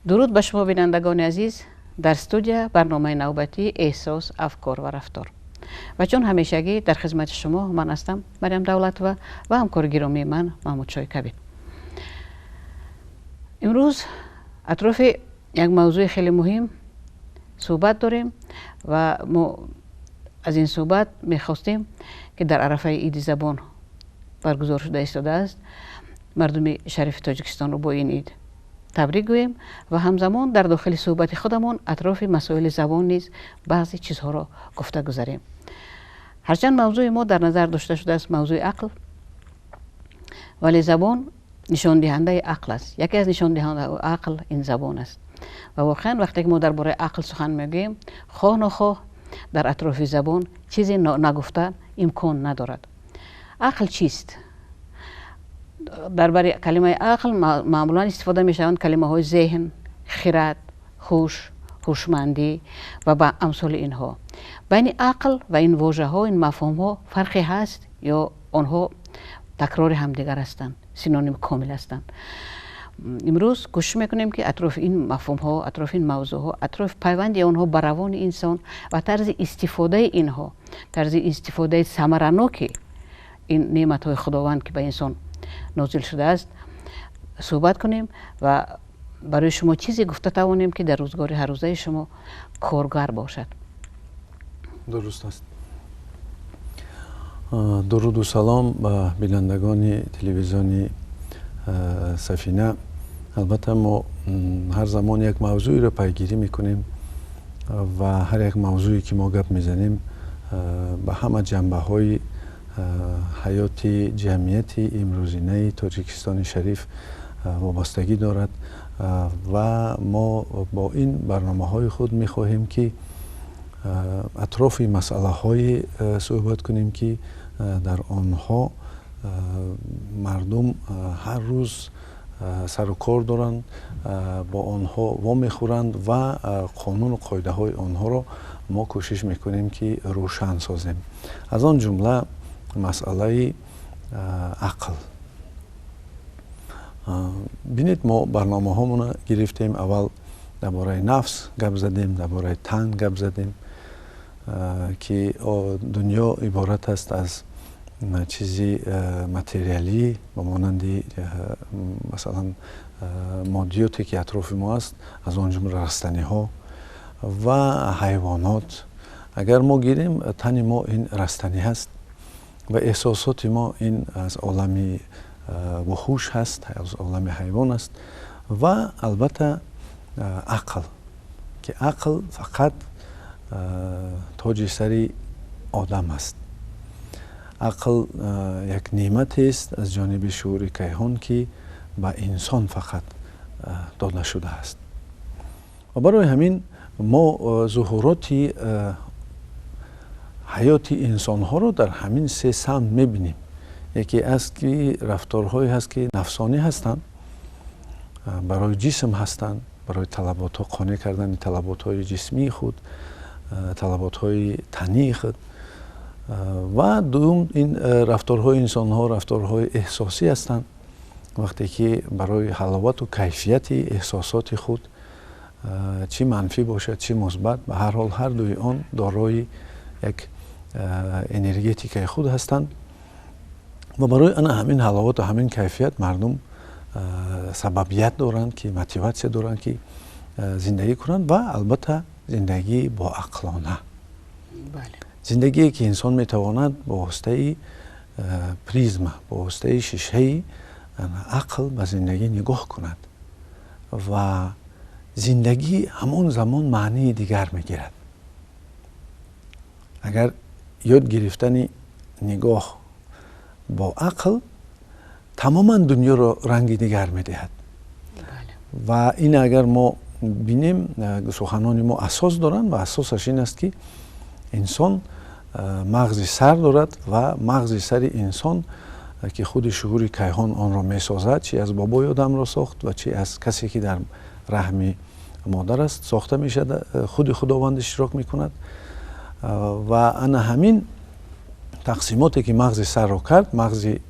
Дуруд ба шумо, бинандагони азиз. Дар студия барномаи навбатии «Эҳсос, афкор ва рафтор» ва чун ҳамешагӣ дар хизмати шумо ман ҳастам, Мариям Давлатова, ва ҳамкори гиромии ман Маҳмудшоҳи Кабир. Имрӯз атрофи як мавзӯи хеле муҳим суҳбат дорем ва мо аз ин суҳбат мехостем, ки дар арафаи Иди забон баргузор шуда истодааст, мардуми шарифи Тоҷикистонро бо ин ид табрик гӯем ва ҳамзамон дар дохили суҳбати худамон атрофи масоили забон низ баъзе чизҳоро гуфта гузарем. Ҳарчанд мавзӯи мо дар назар дошта шудааст мавзӯи ақл, вале забон нишондиҳандаи ақл аст. Яке аз нишондиҳандаҳои ақл ин забон аст ва воқеан вақте ки мо дар бораи ақл сухан мегӯем, хоҳ нохоҳ дар атрофи забон чизе нагуфта имкон надорад. Ақл чист? Дар бари калимаи ақл маъмулан истифода мешаванд калимаҳои зеҳн, хирад, ҳуш, ҳушмандӣ ва ба амсоли инҳо. Байни ақл ва ин вожаҳо, ин мафҳумҳо фарқе ҳаст ё онҳо такрори ҳамдигар ҳастанд, синоними комил ҳастанд? Имрӯз кӯшиш мекунем, ки атрофи ин мафҳумҳо, атрофи ин мавзӯъҳо, атрофи пайванди онҳо ба равони инсон ва тарзи истифодаи инҳо, тарзи истифодаи самараноки ин неъматҳои Худованд, ки ба инсон нозил шудааст, суҳбат кунем ва барои шумо чизе гуфта тавонем, ки дар рӯзгори ҳаррӯзаи шумо коргар бошад. Дуруст аст. Дуруду салом ба бинандагони телевизиони Сафина. Албатта, мо ҳар замон як мавзӯеро пайгирӣ мекунем ва ҳар як мавзӯе, ки мо гап мезанем, ба ҳама ҷанбаҳои ҳаёти ҷамъияти имрӯзинаи Тоҷикистони шариф вобастагӣ дорад ва мо бо ин барномаҳои худ мехоҳем, ки атрофи масъалаҳое суҳбат кунем, ки дар онҳо мардум ҳар рӯз сару кор доранд, бо онҳо вомехӯранд ва қонуну қоидаҳои онҳоро мо кӯшиш мекунем, ки рӯшан созем. Аз он ҷумла масъалаи ақл. Бинед, мо барномаҳомона гирифтем, аввал дар бораи нафс гап задем, дар бораи тан гап задем, ки дунё иборат аст аз чизи материалӣ, ба монанди, масалан, моддиёте, ки атрофи мо аст, аз он ҷумла растаниҳо ва ҳайвонот. Агар мо гирем, тани мо ин растанӣ ҳаст ва эҳсосоти мо ин аз олами вуҳуш ҳаст, аз олами ҳайвон аст ва албатта ақл, ки ақл фақат тоҷи сари одам аст. Ақл як неъматест аз ҷониби шуури кайҳон, ки ба инсон фақат дода шудааст ва барои ҳамин мо зуҳуроти ҳаёти инсонҳоро дар ҳамин се самт мебинем. Яке аст, ки рафторҳое ҳаст, ки нафсонӣ ҳастанд, барои ҷисм ҳастанд, барои талаботҳо, қонеъ кардани талаботҳои ҷисмии худ, талаботҳои тании худ. Ва дуюм, ин рафторҳои инсонҳо рафторҳои эҳсосӣ ҳастанд, вақте ки барои ҳаловату кайфияти эҳсосоти худ, чӣ манфӣ бошад, чӣ мусбат, ба ҳар ҳол ҳар дуи он дорои як энергетикаи худ ҳастанд ва барои ана ҳамин ҳаловату ҳамин кайфият мардум сабабият доранд, ки мотиватсия доранд, ки зиндагӣ кунанд. Ва албатта зиндагии боақлона, зиндагие, ки инсон метавонад бо воситаи призма, бо воситаи шишаи ақл ба зиндагӣ нигоҳ кунад ва зиндагӣ ҳамон замон маънии дигар мегирад. Агар ёд гирифтани нигоҳ бо ақл тамоман дунёро ранги дигар медиҳад. Ва ин агар мо бинем, суханони мо асос доранд ва асосаш ин аст, ки инсон мағзи сар дорад ва мағзи сари инсон, ки худи шуури кайҳон онро месозад, чи аз бобои одамро сохт ва чи аз касе, ки дар раҳми модар аст, сохта мешавад, худи Худованд иштирок мекунад. Ва ана ҳамин тақсимоте, ки мағзи сарро кард, мағзи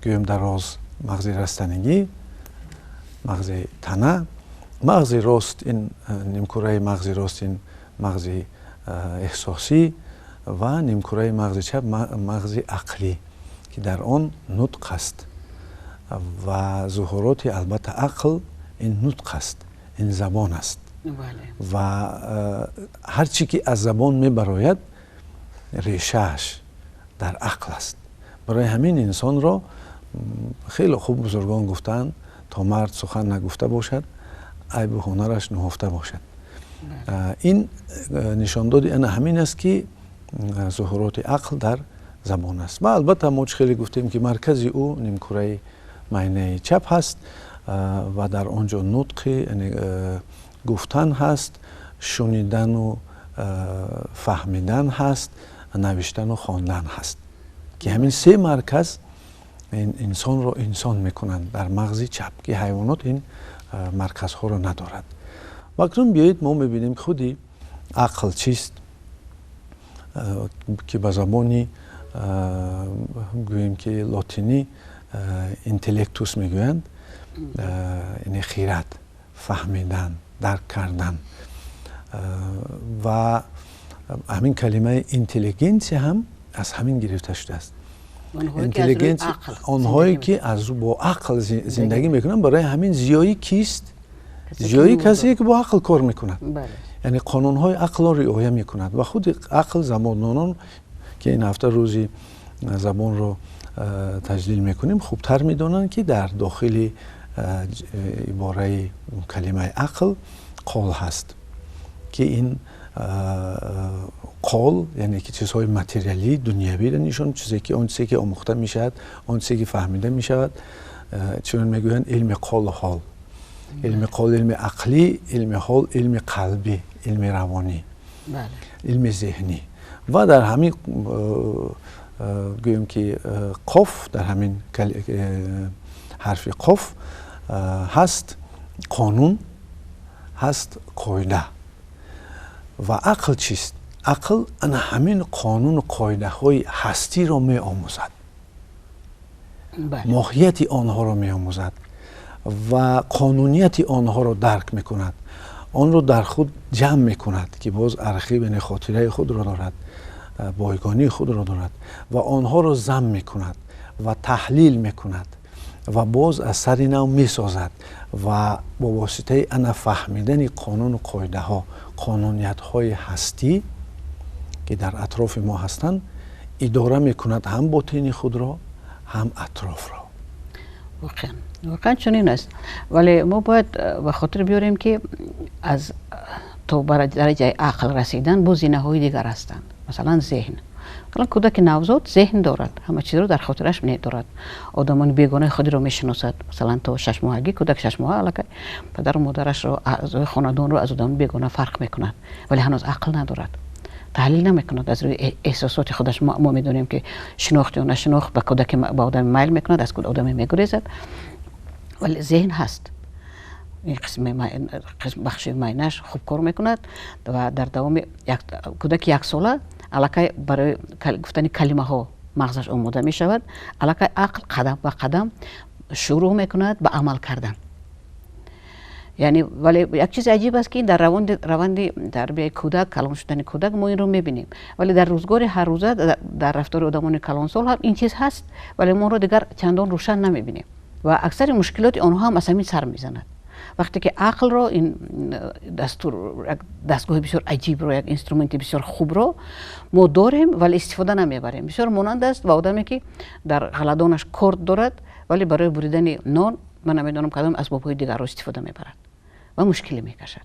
гӯем дароз, мағзи растанигӣ, мағзи тана Мағзи рост ин нимкураи мағзи рост ин мағзи эҳсосӣ ва нимкураи мағзи чап мағзи ақлӣ, ки дар он нутқ аст ва зуҳуроти албатта ақл ин нутқ аст, ин забон аст. Ва ҳар чӣ ки аз забон мебарояд решааш дар ақл аст. Барои ҳамин инсонро хеле хуб бузургон гуфтаанд, то мард сухан нагуфта бошад, айбу ҳунараш нуҳуфта бошад. Ин нишондоди ана ҳамин аст, ки зуҳуроти ақл дар забон аст. Ва албатта мо чӣ хеле гуфтем, ки маркази ӯ нимкураи майнаи чап ҳаст ва дар он ҷо нутқи, яъне гуфтан ҳаст, шунидану фаҳмидан ҳаст, навиштану хондан ҳаст, ки ҳамин се марказ инсонро инсон мекунанд дар мағзи чап, ки ҳайвонот ин марказҳоро надорад. Ва акнун биёед мо мебинем худи ақл чист, ки ба забони гӯем ки лотинӣ интеллектус мегӯянд, яъне хират, фаҳмидан, дарк кардан. Ва ҳамин калимаи интеллигенсия ҳам аз ҳамин гирифта шудааст. Интеллигенсия онҳое ки аз бо ақл зиндагӣ мекунанд. Барои ҳамин зиёӣ кист? Зиёӣ касе ки бо ақл кор мекунад, яъне қонунҳои ақлро риоя мекунад. Ва худи ақл забондонон, ки ин ҳафта рӯзи забонро таҷлил мекунем, хубтар медонанд, ки дар дохили ибораи калимаи ақл қол ҳаст, ки ин қол яъне ки чизҳои материалӣ, дунявиро нишон, чизе ки он чизе ки омӯхта мешавад, он чизе ки фаҳмида мешавад, чунон мегӯянд илми қолу ҳол. Илми қол илми ақлӣ, илми ҳол илми қалбӣ, илми равонӣ, илми зеҳнӣ. Ва дар ҳамин гӯем ки қоф, дар ҳамин ҳарфи қоф ҳаст қонун, ҳаст қоида. Ва ақл чист? Ақл ана ҳамин қонуну қоидаҳои ҳастиро меомӯзад, моҳияти онҳоро меомӯзад ва қонунияти онҳоро дарк мекунад, онро дар худ ҷамъ мекунад, ки боз архив, яъне хотираи худро дорад, бойгонии худро дорад ва онҳоро зам мекунад ва таҳлил мекунад ва боз аз сари нав месозад ва бо воситаи ана фаҳмидани қонуну қоидаҳо, қонуниятҳои ҳастӣ, ки дар атрофи мо ҳастанд, идора мекунад ҳам ботини худро, ҳам атрофро. Воқеан чунин аст. Вале мо бояд ба хотир биёрем, ки аз то ба дараҷаи ақл расидан боз зинаҳои дигар ҳастанд. Масалан, зеҳн. Масалан, кӯдаки навзод зеҳн дорад, ҳама чизро дар хотираш медорад, одамони бегонаи худро мешиносад. Масалан, то шашмоҳагӣ, кӯдак 6 моҳа аллакай падару модарашро, аъзои хонадонро аз одамони бегона фарқ мекунад, вале ҳанӯз ақл надорад, таҳлил намекунад аз рӯи эҳсосоти худаш. Мо медонем, ки шинохт ё нашинохт ба кӯдаки ба одаме майл мекунад, аз одаме мегурезад, вале зеҳн ҳаст. Ин қисми бахши майнаш хуб кор мекунад ва дар давоми кӯдаки яксола аллакай барои гуфтани калимаҳо мағзаш омода мешавад. Аллакай ақл қадам ба қадам шурӯъ мекунад ба амал кардан. Яъне, вале як чизи аҷиб аст, ки дар раванди тарбияи кӯдак, калон шудани кӯдак мо инро мебинем, вале дар рӯзгори ҳаррӯза, дар рафтори одамони калонсол ҳам ин чиз ҳаст, вале мо онро дигар чандон рӯшан намебинем ва аксари мушкилоти онҳо ҳам аз ҳамин сар мезанад. Вақте ки ақлро, ин дастур, як дастгоҳи бисёр аҷибро, як инструменти бисёр хубро мо дорем, вале истифода намебарем. Бисёр монанд аст ба одаме, ки дар ғаладонаш корд дорад, вале барои буридани нон ман намедонам кадом асбобҳои дигарро истифода мебарад ва мушкиле мекашад.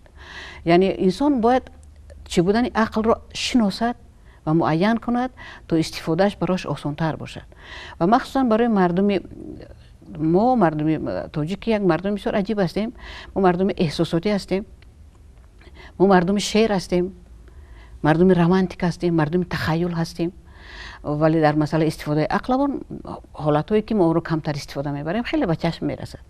Яъне инсон бояд чӣ будани ақлро шиносад ва муайян кунад, то истифодааш барояш осонтар бошад. Ва махсусан барои мардуми мо, мардуми тоҷик, ки як мардуми бисёр аҷиб ҳастем. Мо мардуми эҳсосотӣ ҳастем, мо мардуми шеър ҳастем, мардуми романтик ҳастем, мардуми тахаюл ҳастем, вале дар масъалаи истифодаи ақламон ҳолатҳое, ки мо онро камтар истифода мебарем, хеле ба чашм мерасад.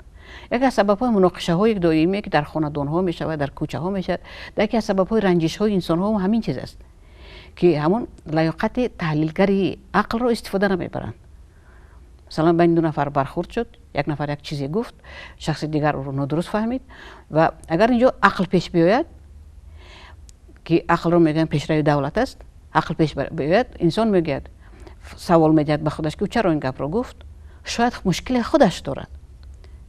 Яке аз сабабҳои муноқишаҳои доимие, ки дар хонадонҳо мешавад, дар кӯчаҳо мешавад, яке аз сабабҳои ранҷишҳои инсонҳо ҳамин чиз аст, ки ҳамон лаёқати таҳлилгари ақлро истифода намебаранд. Масалан, байни ду нафар бархӯрд шуд, як нафар як чизе гуфт, шахси дигар ӯро нодуруст фаҳмид, ва агар инҷо ақл пеш биёяд, ки ақлро мегӯянд пешрави давлат аст, ақл пеш биёяд, инсон мегӯяд, савол медиҳад ба худаш, ки ӯ чаро ин гапро гуфт, шояд мушкили худаш дорад,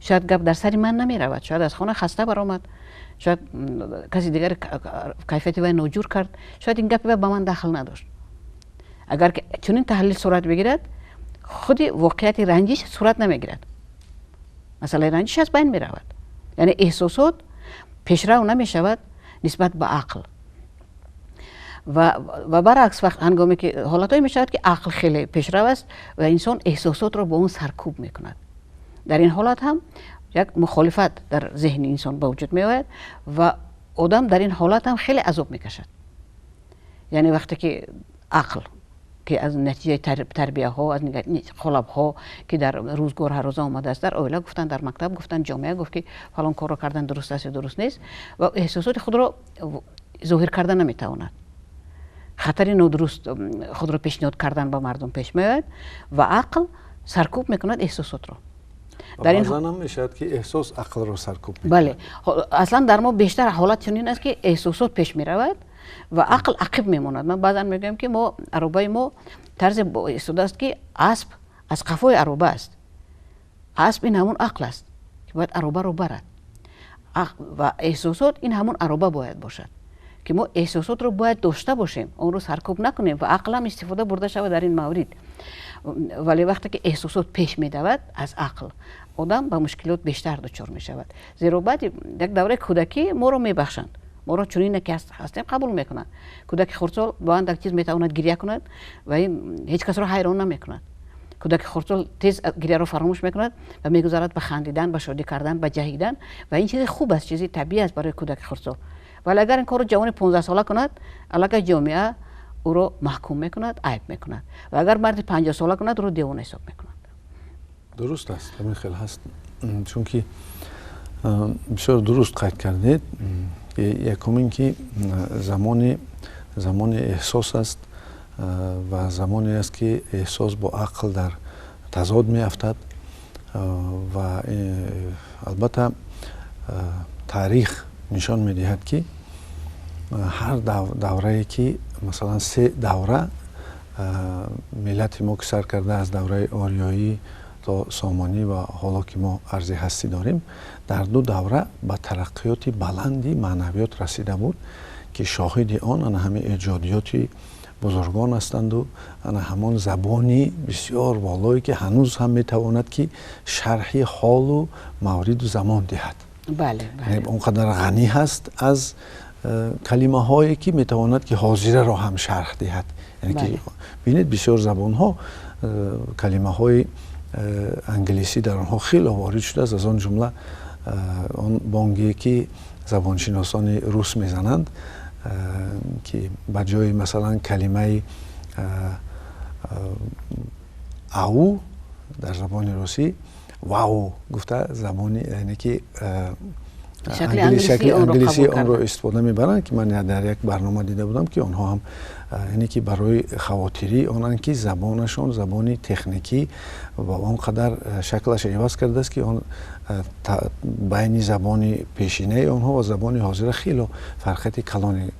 шояд гап дар сари ман намеравад, шояд аз хона хаста баромад, шояд каси дигар кайфияти вай ноҷур кард, шояд ин гапи вай ба ман дахл надошт. Агар чунин таҳлил сурат бигирад, худи воқеияти ранҷиш сурат намегирад, масъалаи ранҷиш аз байн меравад. Яъне эҳсосот пешрав намешавад нисбат ба ақл. Ва баръакс, вақт ҳангоме ки ҳолатҳое мешавад, ки ақл хеле пешрав аст ва инсон эҳсосотро бо он саркӯб мекунад, дар ин ҳолат ҳам як мухолифат дар зеҳни инсон ба вуҷуд меояд ва одам дар ин ҳолат ҳам хеле азоб мекашад. Яъне вақте ки ақл, ки аз натиҷаи тарбияҳо, аз қолабҳо, ки дар рӯзгор ҳаррӯза омадааст, дар оила гуфтанд, дар мактаб гуфтанд, ҷомеа гуфт, ки фалон корро кардан дуруст аст ё дуруст нест, ва эҳсосоти худро зоҳир карда наметавонад, хатари нодуруст худро пешниҳод кардан ба мардум пеш меояд ва ақл саркӯб мекунад эҳсосотро. Дар ин ҳам мешавад, ки эҳсос ақлро саркӯб мекунад. Бале, аслан дар мо бештар ҳолат чунин аст, ки эҳсосот пеш меравад ва ақл ақиб мемонад. Ман баъзан мегӯям, ки мо аробаи мо тарзе истодааст, ки асп аз қафои ароба аст. Асп ин ҳамон ақл аст, ки бояд аробаро барад, ва эҳсосот ин ҳамон ароба бояд бошад, ки мо эҳсосотро бояд дошта бошем, онро саркӯб накунем ва ақл ҳам истифода бурда шавад дар ин маврид. Вале вақте ки эҳсосот пеш медавад аз ақл, одам ба мушкилот бештар дучор мешавад. Зеро баъди як давраи кӯдакӣ моро мебахшанд, моро чунине ки ҳастем қабул мекунанд. Кӯдаки хурдсол бо андак чиз метавонад гиря кунад ва ин ҳеҷ касро ҳайрон намекунад. Кӯдаки хурдсол тез гиряро фаромӯш мекунад ва мегузарад ба хандидан, ба шодӣ кардан, ба ҷаҳидан, ва ин чизи хуб аст, чизи табиӣ аст барои кӯдаки хурдсол. Вале агар ин корро ҷавони 15-сола кунад, аллакай ҷомеа ӯро маҳкум мекунад, айб мекунад, ва агар марди 50-сола кунад, ӯро девона ҳисоб мекунад. Дуруст аст, ҳамин хел ҳаст, чунки бисёр дуруст қайд кардед. Якум ин ки замони эҳсос аст ва замоне аст, ки эҳсос бо ақл дар тазод меафтад. Ва албатта таърих нишон медиҳад, ки ҳар даврае ки, масалан, се давра миллати мо, ки сар карда аз давраи ориёӣ то сомонӣ ва ҳоло ки мо арзи ҳастӣ дорем, дар ду давра ба тараққиёти баланди маънавиёт расида буд, ки шоҳиди он ана ҳамин эҷодиёти бузургон ҳастанду ана ҳамон забони бисёр волое, ки ҳанӯз ҳам метавонад, ки шарҳи ҳолу мавриду замон диҳад. Он қадар ғанӣ ҳаст аз калимаҳое, ки метавонад, ки ҳозираро ҳам шарҳ диҳад. Яъне ки бинед, бисёр забонҳо калимаҳои англисӣ дар онҳо хеле ворид шудааст, аз он ҷумла он бонгие, ки забоншиносони рус мезананд, ки ба ҷои, масалан, калимаи ау дар забони русӣ вау гуфта, забони, яъне ки шакли англисии онро истифода мебаранд, ки ман дар як барнома дида будам, ки онҳо ҳам, яъне ки барои хавотирии онанд, ки забонашон забони техникӣ ва он қадар шаклаш иваз кардааст, ки он байни забони пешинаи онҳо ва забони ҳозира хело фарқияти калоне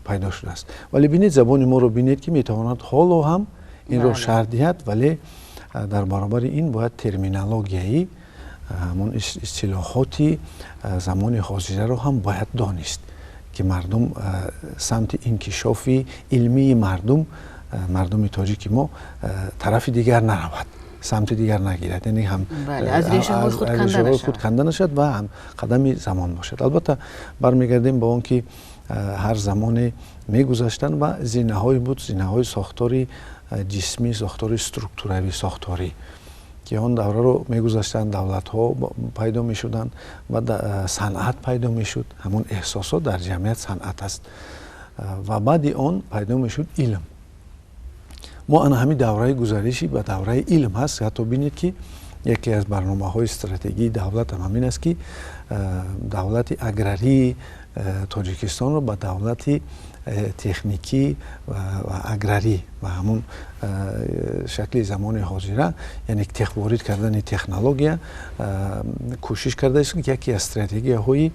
пайдо шудааст. Вале бинед, забони моро бинед, ки метавонад ҳоло ҳам инро шарҳ диҳад, вале дар баробари ин бояд терминологияи, ҳамон истилоҳоти замони ҳозираро ҳам бояд донист, ки мардум самти инкишофи илмии мардум, мардуми тоҷики мо тарафи дигар наравад, самти дигар нагирад, яъне ҳам аз решаҳои худ канда нашавад ва ҳам қадами замон бошад. Албатта, бармегардем ба он ки ҳар замоне мегузаштанд ва зинаҳое буд, зинаҳои сохтори ҷисмӣ, сохтори структуравӣ, сохторӣ, ки он давраро мегузаштанд, давлатҳо пайдо мешуданд ва санъат пайдо мешуд. Ҳамон эҳсосот дар ҷамъият санъат аст, ва баъди он пайдо мешуд илм. Мо ана ҳамин давраи гузариши ба давраи илм ҳаст. Ҳатто бинед, ки Яке аз барномаҳои стратегии давлат ҳам ҳамин аст, ки давлати аграрии Тоҷикистонро ба давлати техникӣ ва аграрӣ ва ҳамун шакли замони ҳозира, яъне ворид кардани технология кӯшиш кардааст, ки яке аз стратегияҳои,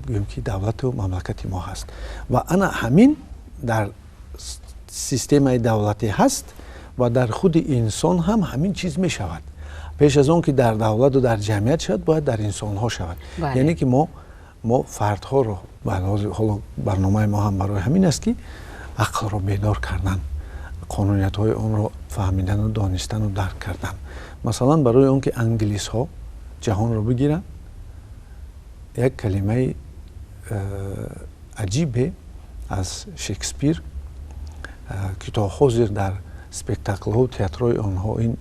гӯем, ки давлату мамлакати мо ҳаст. Ва ана ҳамин дар системаи давлатӣ ҳаст ва дар худи инсон ҳам ҳамин чиз мешавад. Пеш аз он ки дар давлату дар ҷамъият шавад, бояд дар инсонҳо шавад. Яъне ки мо фардҳоро, ҳоло барномаи мо ҳам барои ҳамин аст, ки ақлро бедор кардан, қонуниятҳои онро фаҳмидану донистану дарк кардан. Масалан, барои он ки англисҳо ҷаҳонро бигиранд, як калимаи аҷибе аз Шекспир, ки то ҳозир дар спектаклҳо, театрҳои онҳо ин